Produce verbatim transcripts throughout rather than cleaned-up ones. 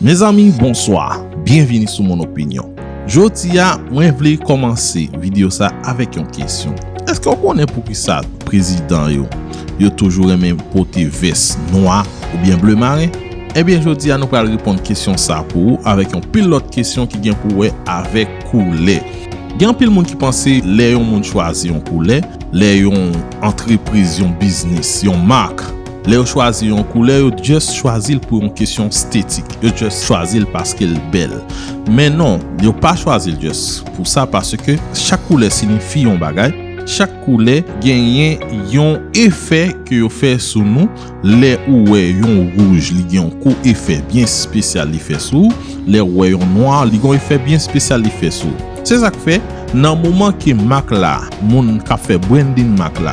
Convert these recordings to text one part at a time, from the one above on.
Mezanmi, bonswa. Byenvini sou Mon Opinyon. Jodi a, mwen vle kòmanse videyo sa avèk yon kesyon. Èske w konnen poukisa prezidan yo, yo toujou renmen pote vès nwa oubyen ble maren? Ebyen, jodi a, nou pral reponn kesyon sa pou ou avèk yon pil lòt kesyon ki gen pou wè avèk koulè. Gen anpil moun ki panse lè yon moun chwazi yon koulè, lè yon antrepriz, yon biznis, yon mak, lè yo chwazi yon koulè, yo just chwazi l pou yon kesyon estetik. Yo just chwazi l paske l bèl. Men non, yo pa chwazi l just pou sa, paske chak koulè siyifi yon bagay. Chak koulè genyen yon efè ke yo fè sou nou. Lè ou wè yon wouj, li gen yon ko efè byen espesyal li fè sou ou. Lè ou wè yon nwa, li gen yon efè byen espesyal li fè sou ou. Se sa k fè, nan moman ke mak la, moun k ap fè branding mak la,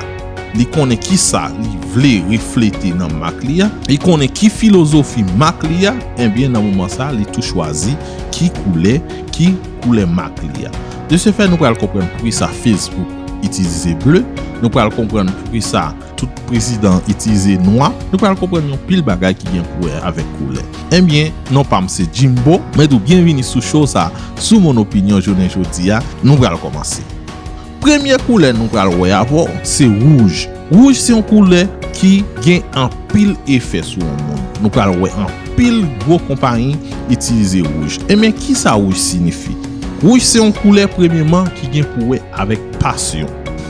li konnen ki sa li vle reflete nan mak li a, li konnen ki filozofi mak li a, ebyen, nan moman sa, li tou chwazi ki koulè, ki koulè mak li a. De ce fait, nou pral konprann poukisa Facebook itilize ble, nou pral konprann poukisa tout prezidan itilize nwa, nou pral konprann yon pil bagay ki gen pou wè avèk koulè. Ebyen, non pa m se Jimbo, mwen di w byenvini sou show sa, sou Mon Opinyon jounen jodi a, nou pral kòmanse. Premye koulè nou pral wè avè w, se wouj. Wouj se yon koulè ki gen anpil efè sou yon moun. Nou pral wè anpil gwo konpayi itilize wouj. Ebyen, kisa wouj siyifi? Wouj se yon koulè, premyeman, ki gen pou wè avèk pasyon.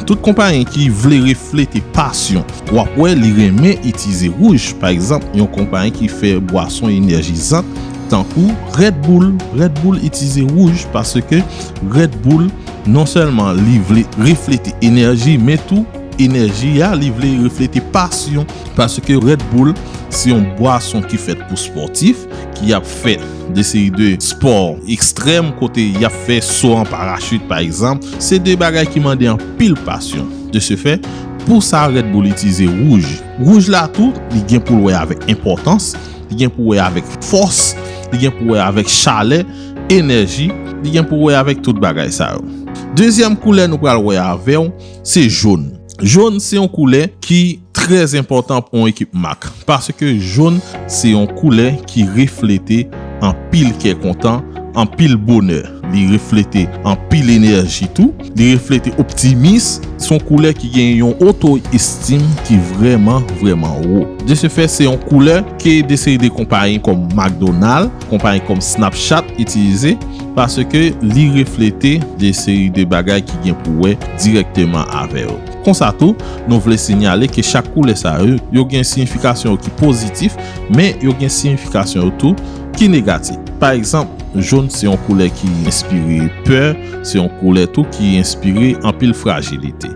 Tout konpayi ki vle reflete pasyon, w ap wè li renmen itilize wouj. Pa egzanp, yon konpayi ki fè bwason enèjizan, tankou Red Bull. Red Bull itilize wouj paske Red Bull, non sèlman li vle reflete enèji, men tou enèji a, li vle reflete pasyon. Paske Red Bull se yon bwason ki fèt pou spòtif, ki ap fè de seri de spò ekstrèm, kote y ap fè so an parachit, pa egzanp. Se de bagay ki mande anpil pasyon. De ce fait, pou sa, Red Bull itilize wouj. Wouj la tou, li gen pou l wè avèk enpòtans, li gen pou wè avèk fòs, li gen pou wè avèk chalè, enèji, li gen pou wè avèk tout bagay sa yo. Dezyèm koulè nou pral wè avè w, se jòn. Jòn se yon koulè ki trè enpòtan pou yon ekip mak, paske jòn se yon koulè ki reflete anpil kè kontan, anpil bonè. Li reflete anpil enèji tou. Li reflete optimis. Se yon koulè ki gen yon oto estim ki vrèman, vrèman wo. De ce fait, se yon koulè ke de seri de konpayi kòm McDonald, konpayi kòm Snapchat itilize, paske li reflete de seri de bagay ki gen pou wè dirèkteman avè yo. Konsa tou, nou vle sinyale ke chak koulè sa yo, yo gen siyifikasyon yo ki pozitif, men yo gen siyifikasyon yo tou ki negatif. Pa egzanp, jòn se yon koulè ki enspire pè, se yon koulè tou ki enspire anpil frajilite.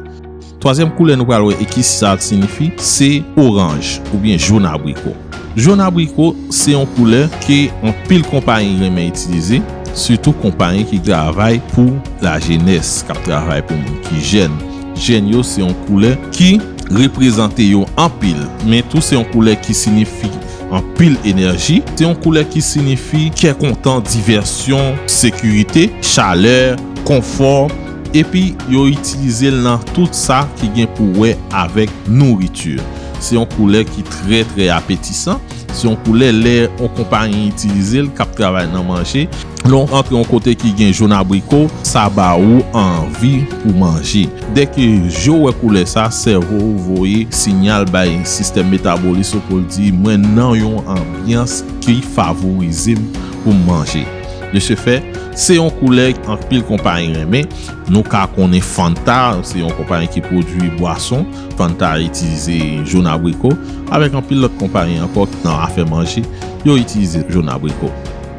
Twazyèm koulè nou pral wè e ki sa l siyifi, se oranj oubyen jòn abriko. Jòn abriko se yon koulè ke anpil konpayi renmen itilize, sitou konpayi ki travay pou lajenès, k ap travay pou moun ki jèn. Jèn yo se yon koulè ki reprezante yo anpil, men tou se yon koulè ki siyifi anpil enèji. Se yon koulè ki siyifi kè kontan, divèsyon, sekirite, chalè, konfò, epi yo itilize l nan tout sa ki gen pou wè avèk nouriti. Se yon koulè ki trè, trè apetisan. Se yon koulè, lè yon konpayi itilize l, k ap travay nan manje, lè w antre yon kote ki gen jòn abriko, sa ba ou anvi pou manje. Dèke je w wè koulè sa, sèvo w voye sinyal bay sistèm metabolis ou pou l di, "Mwen nan yon anbyans ki favorize m pou m manje." De ce fait, se yon koulè anpil konpayi renmen. Nou ka konnen Fanta, se yon konpayi ki pwodui bwason. Fanta itilize jòn abriko, avèk anpil lòt konpayi ankò nan afè manje, yo itilize jòn abriko.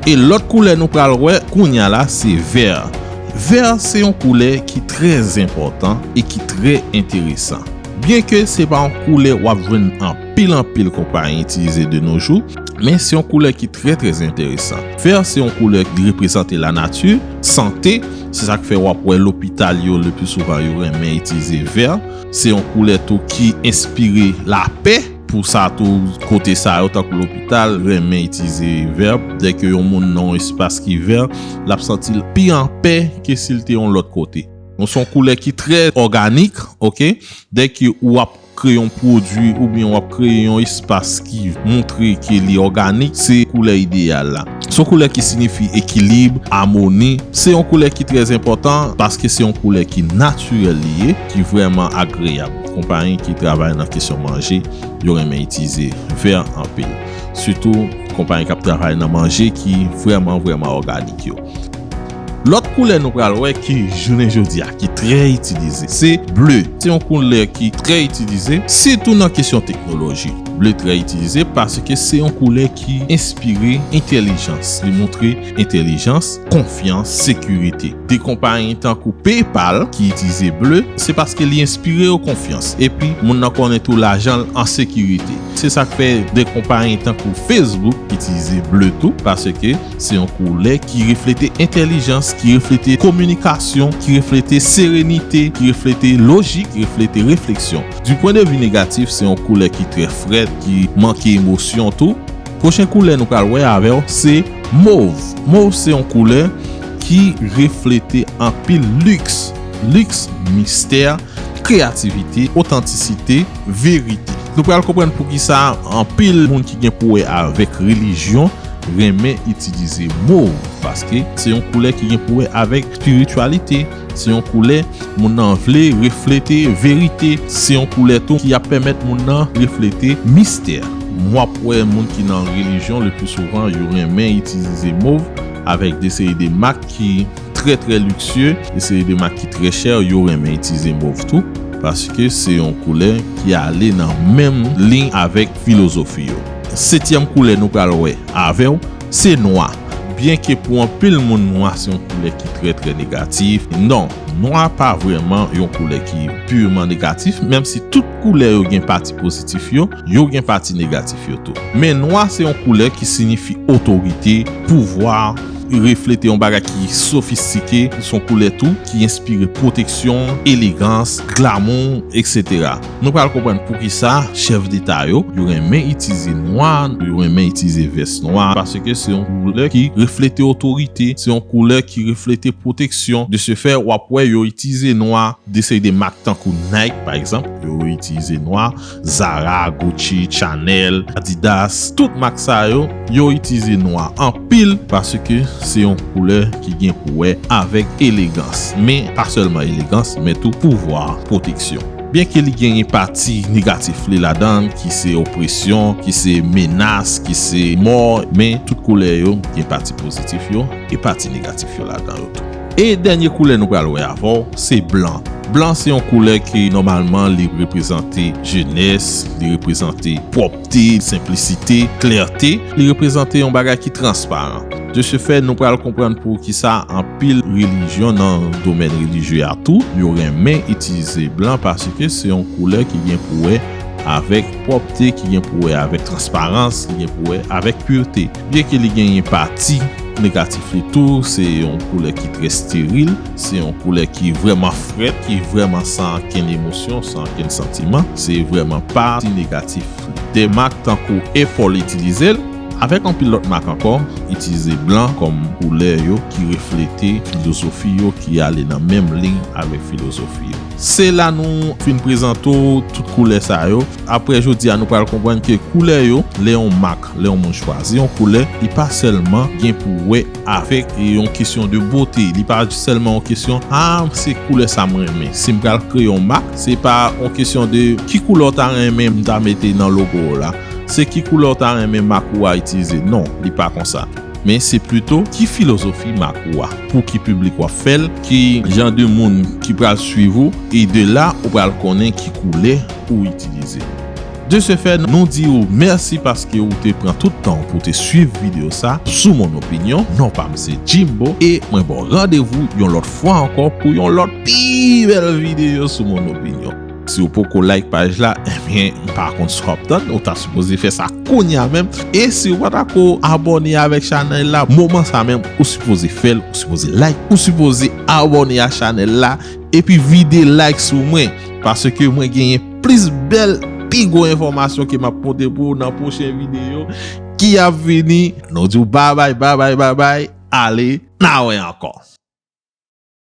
E lòt koulè nou pral wè kounye a la, se vè. Vè se yon koulè ki trè enpòtan e ki trè enteresan. Byenke se pa yon koulè w ap jwenn anpil, anpil konpayi itilize de nos jours, men se yon koulè ki trè, trè enteresan. Vè se yon koulè ki reprezante lanati, sante, se sa k fè w ap wè lopital yo, le pli souvan, yo renmen itilize vè. Se yon koulè tou ki enspire lapè. Pou sa tou, kote sa yo, tankou lopital, renmen itilize vè. Dèke yon moun nan yon espas ki vè, l ap santi l pi anpè ke si l te yon lòt kote. Donk, se yon koulè ki trè òganik, oke? Dèke w ap kreye yon pwodui oubyen w ap kreye yon espas ki montre ke li òganik, se koulè ideyal la. Se yon koulè ki siyifi ekilib, amoni. Se yon koulè ki trè enpòtan paske se yon koulè ki natirèl li ye, ki vrèman agreyab. Konpayi ki travay nan kesyon manje, yo renmen itilize vè anpil. Sitou konpayi k ap travay nan manje ki vrèman, vrèman òganik yo. Lòt koulè nou pral wè ki jounen jodi a ki trè itilize, se ble. Se yon koulè ki trè itilize, sitou nan kesyon teknoloji. Ble trè itilize paske se yon koulè ki enspire entèlijans. Li montre entèlijans, konfyans, sekirite. De konpayi tankou PayPal ki itilize ble, se paske li enspire yo konfyans. Epi, moun nan konnen tou lajan l an sekirite. Se sa k fè de konpayi tankou Facebook itilize ble tou, paske se yon koulè ki reflete entèlijans, ki reflete kominikasyon, ki reflete serenite, ki reflete lojik, ki reflete refleksyon. Du point de vue négatif, se yon koulè ki trè frèt, ki manke emosyon tou. Pwochen koulè nou pral wè avè w, se mov. Mov se yon koulè ki reflete anpil liks. Liks, mistè, kreyativite, otantisite, verite. Nou pral konprann poukisa anpil moun ki gen pou wè avèk relijyon renmen itilize mov, paske se yon koulè ki gen pou wè avèk espirityalite. Se yon koulè moun nan vle reflete verite. Se yon koulè tou ki ap pèmèt moun nan reflete mistè. W ap wè moun ki nan relijyon, le pli souvan, yo renmen itilize mov avèk de seri de mak ki trè, trè liksye, de seri de mak ki trè chè, yo renmen itilize mov tou, paske se yon koulè ki ale nan menm liy avèk filozofi yo. Setyèm koulè nou pral wè avè w, se nwa. Byenke pou anpil moun, nwa se yon koulè ki trè, trè negatif. Non, nwa pa vrèman yon koulè ki piman negatif, menm si tout koulè yo gen pati pozitif yo, yo gen pati negatif yo tou. Men nwa se yon koulè ki siyifi otorite, pouvwa, reflete yon bagay ki sofistike, se yon koulè tou ki enspire pwoteksyon, elegans, glamou, etsetera. Nou pral konprann poukisa chèf deta yo, yo renmen itilize nwa, yo renmen itilize vès nwa, paske se yon koulè ki reflete otorite, se yon koulè ki reflete pwoteksyon. De ce fait, w ap wè yo itilize nwa, de seri de mak tankou Nike, pa egzanp, yo itilize nwa, Zara, Gucci, Chanel, Adidas, tout mak sa yo, yo itilize nwa anpil paske se yon koulè ki gen pou wè avèk elegans. Men pa sèlman elegans, men tou pouvwa, pwoteksyon. Byenke li genyen pati negatif li ladan l, ki se opresyon, ki se menas, ki se mò, men tout koulè yo gen pati pozitif yo e pati negatif yo ladan yo tou. E dènye koulè nou pral wè avè w, se blan. Blan se yon koulè ki nòmalman li reprezante jenès, li reprezante pwòpte, senplisite, klète. Li reprezante yon bagay ki transparan. De ce fait, nou pral konprann poukisa anpil relijyon nan domèn relijye a tou, yo renmen itilize blan paske se yon koulè ki gen pou wè avèk pwòpte, ki gen pou wè avèk transparans, ki gen pou wè avèk pirte. Byenke li genyen pati negatif li tou, se yon koulè ki trè steril, se yon koulè ki vrèman frèt, ki vrèman san ankenn emosyon, san ankenn santiman, se vrèman pati negatif li. De mak tankou Apple itilize l, avèk anpil lòt mak ankò, itilize blan kòm koulè yo ki reflete filozofi yo, ki ale nan menm liy avèk filozofi yo. Se la nou fin prezante w tout koulè sa yo. Apre jodi a, nou pral konprann ke koulè yo, lè yon mak, lè yon moun chwazi yon koulè, li pa sèlman gen pou wè avèk yon kesyon de bote. Li pa sèlman yon kesyon, a, se koulè sa m renmen. Si m pral kreye yon mak, se pa yon kesyon de ki koulè w ta renmen m ta mete nan logo w la. Se ki koulè w ta renmen mak ou a itilize. Non, li pa konsa. Men se plito ki filozofi mak ou a, pou ki piblik w ap fè l, ki jan de moun ki pral swiv ou, e de la, ou pral konnen ki koulè ou itilize. De ce fait, nou di ou mèsi paske ou te pran tout tan pou te swiv videyo sa sou Mon Opinion. Non pa m se Jimbo, e mwen ba w randevou yon lòt fwa ankò pou yon lòt pi bèl videyo sou Mon Opinion. Si w poko like paj la, ebyen, m pa konn sa w ap tann, ou ta sipoze fè sa kounye a menm. E si w pa ta ko abòne avèk chanèl la, moman sa menm, ou sipoze fè l, ou sipoze like, ou sipoze abòne a chanèl la, epi vide like sou mwen, paske mwen genyen plis bèl, pi gwo enfòmasyon ke m ap pote pou ou nan pwochen videyo ki ap vini. Nou di w babay, babay, babay, ale, n a wè ankò.